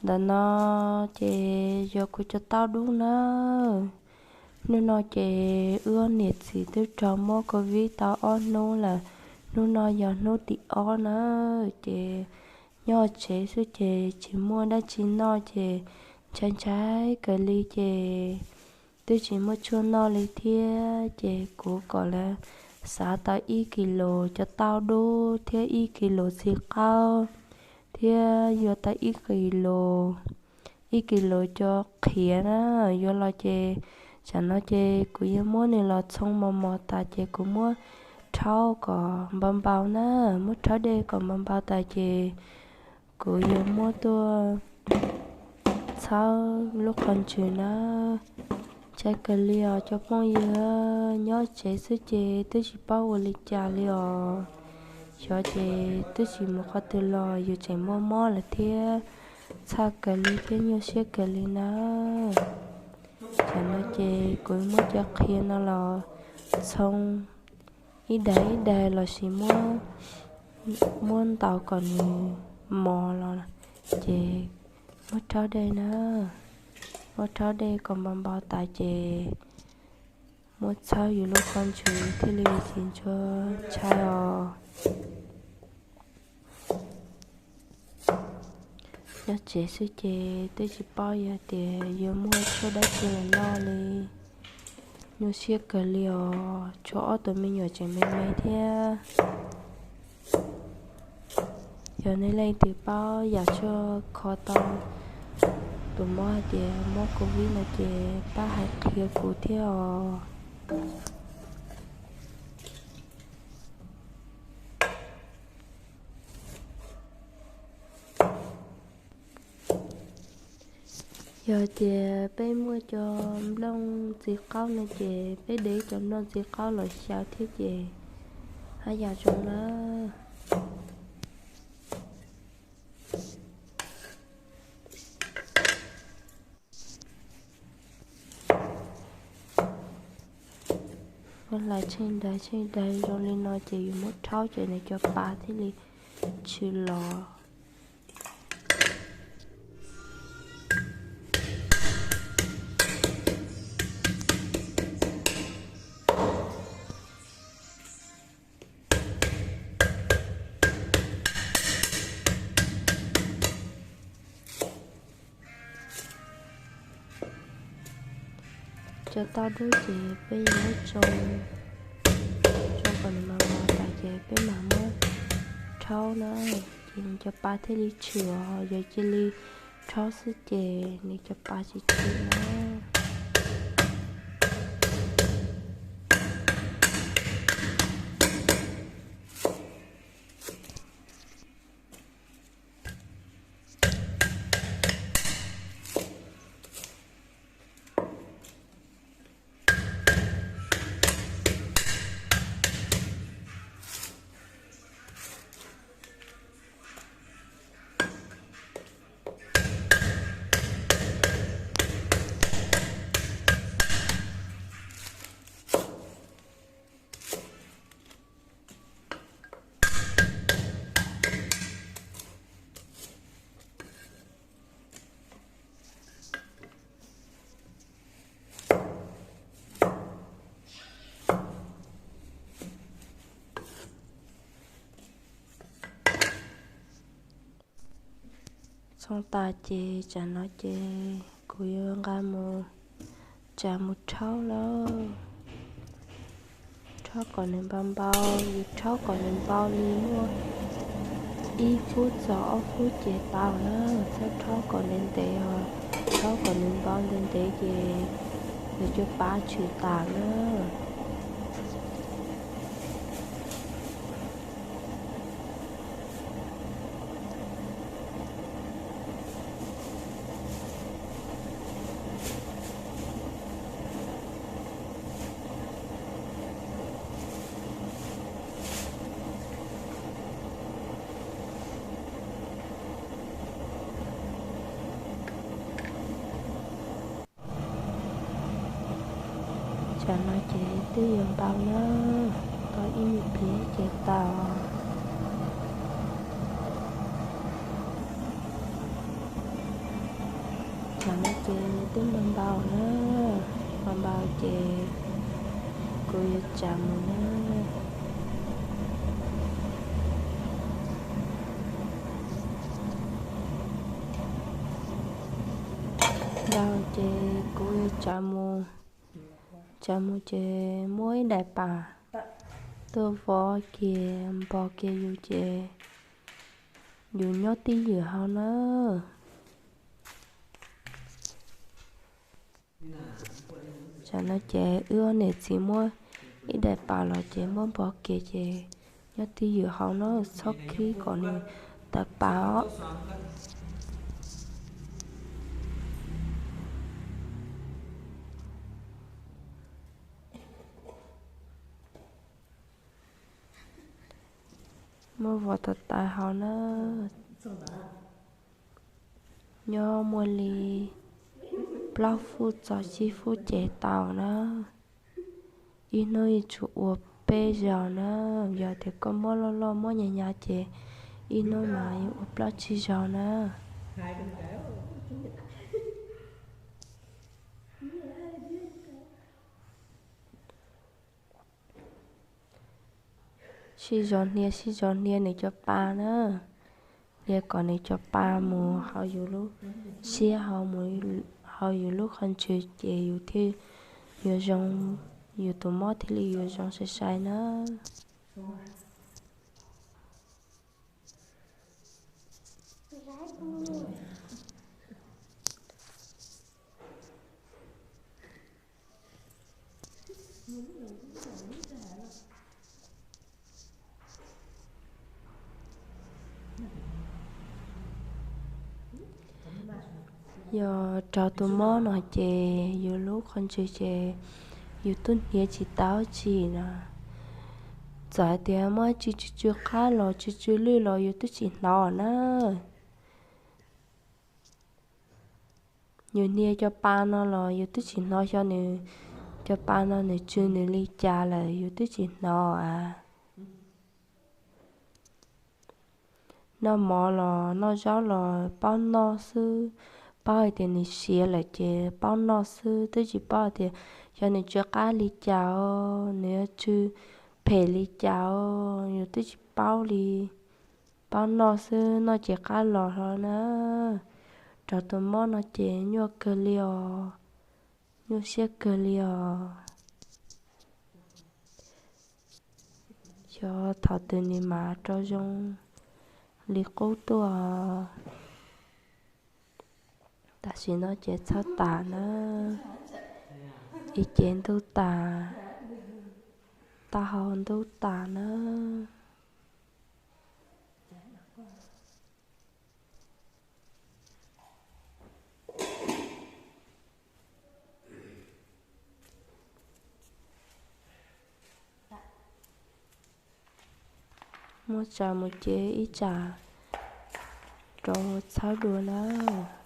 Ntawm no ces yog kuv cov taub dub na. Hnub no ces wb niam txiv twb raug muab covid tau ob hnub lawm. Hnub no yog hnub tim ob na. Ces nyob tsev xwb ces tsis muaj dab tsi noj ces ntshai ntshai kawg li ces twb tsis muaj tshuaj noj li thiab. Ces kuv kom lawv xav tau ib kis lus cov taub dub thiab ib kis lus txiv qaub thiab yuav tau ib kis lus, ib kis lus cov qhiav na. Yuav los ces tsam no ces kuv yuav muab nws los txhoov mos mos tas ces kuv muab rhaub kom npau npau na. Muab rhaub dej kom npau npau tas ces kuv yuav muab tuaj txhawb lub qhov ntswg na. Ntshai kawg li os cov phooj ywg, nyob tsev xwb ces twb tsis paub ua li cas li os. Xyov ces twb tsis mus qhov twg los yus tseem muaj mob lawm thiab. Txhawj kawg li thiab nyuaj siab kawg li na. Tam no ces kuv muab cov qhia no los txhoov ib daim ib daim lossis muab, muab ntaus kom nws mos los ces muab rhaub dej na. Muab rhaub dej kom npau npau tas ces muab txhawb yus lub qhov ntswg thiaj li tsis ntshai os. Nyob tsev xwb ces twb tsis paub yog tias yuav muaj tshuaj dab tsi los noj li. Nyuaj siab kawg li os, tshuav ob tug me nyuam tseem me me thiab. Yog nej leej twg paub yam tshuaj kho tau tus mob hais tias mob covid no ces pab hais qhia kuv thiab os. Yog tias peb muaj cov nplooj txiv qaub no ces peb de cov nplooj txiv qaub los xyaw thiab ces haj yam zoo na. Muab hlais tsheej daig tsheej daig zoo li no ces yus muab rhaub ces nws cov pa thiaj li tshwm los. Cov taub dub ces peb yuav muab tsoo, tsoo kom nws mos mos tas ces peb mam muab rhaub na, ces nws cov pa thiaj li tshwm os. Yog cia li rhaub xwb ces nws cov pa tsis tshwm na. Txhoov tas ces tsam no ces kuv yuav nqa mus tsa mus rhaub lauj. Rhaub kom nws npau npau, yus rhaub kom nws npau li muaj ib fub txog ob fub ces tau na. Txhob rhaub kom ntev ntev os, rhaub kom nws npau ntev ntev ces nws cov pa tshwm tas na. Tsam no ces twb yuav npau na, tau ib me pliag ces tau. Ces twb npau npau na, npau npau ces kuv yuav tsav mus na. Npau ces kuv yuav tsav mus, tsav mus ces muab ib daim pam tuaj vov kiag npog kiag yus ces yus nyob twj ywm hauv na. Tam no ces wb ob niam txiv muab ib daim pam los ces muab npog kiag ces nyob twj ywm hauv na, txhob khib kom nws tawv pam os. Muab vov tawv tawv hauv na. Nyob muaj li plaub fuj txog tsib fuj ces tau na. Ib hnub yuav tsum ua peb zaug na. Yog tias koj muab loj loj muab hnyav hnyav ces ib hnub mas yuav ua plaub tsib zaug na. Sib zog hnia sib zog hnia nws cov pa na. Hnia kom nws cov pa mus hauv yus lub siab, hauv yus lub qhov ntswg ces yus thiaj yuav zoo, yus tus mob thiaj li yuav zoo sai sai na. Yog raug tus mob no ces yus lub qhov ntswg ces yus twb hniav tsis tau dab tsi no. Txawm tias muab tsw tsw tsw qab los tsw tsw lwj los yus twb tsis hnov na. Yus hnia cov pa no los yus twb tsis hnov xyov nws, cov pa no nws tsw nws li cas lawm yus twb tsis hnov a. Noj mov los noj zaub los paub noj xwb, paub hais tias nws siav lawm ces paub noj xwb, twb tsis paub tias xyov nws tsw qab li cas os, nws yuav tsw phem li cas os, yus twb tsis paub li. Paub noj xwb, noj ces qab los hlo na. Raug tus mob no ces nyuaj kawg li os, nyuaj siab kawg li os. Xyov thaum twg nws mam rau zoo li qub tuaj. Tam sim no ces txhob tas na, ib ce ntuj tas, taub hau ntub tas na. Muab tsav mus ces ib tsam rau txhawb dua nawb.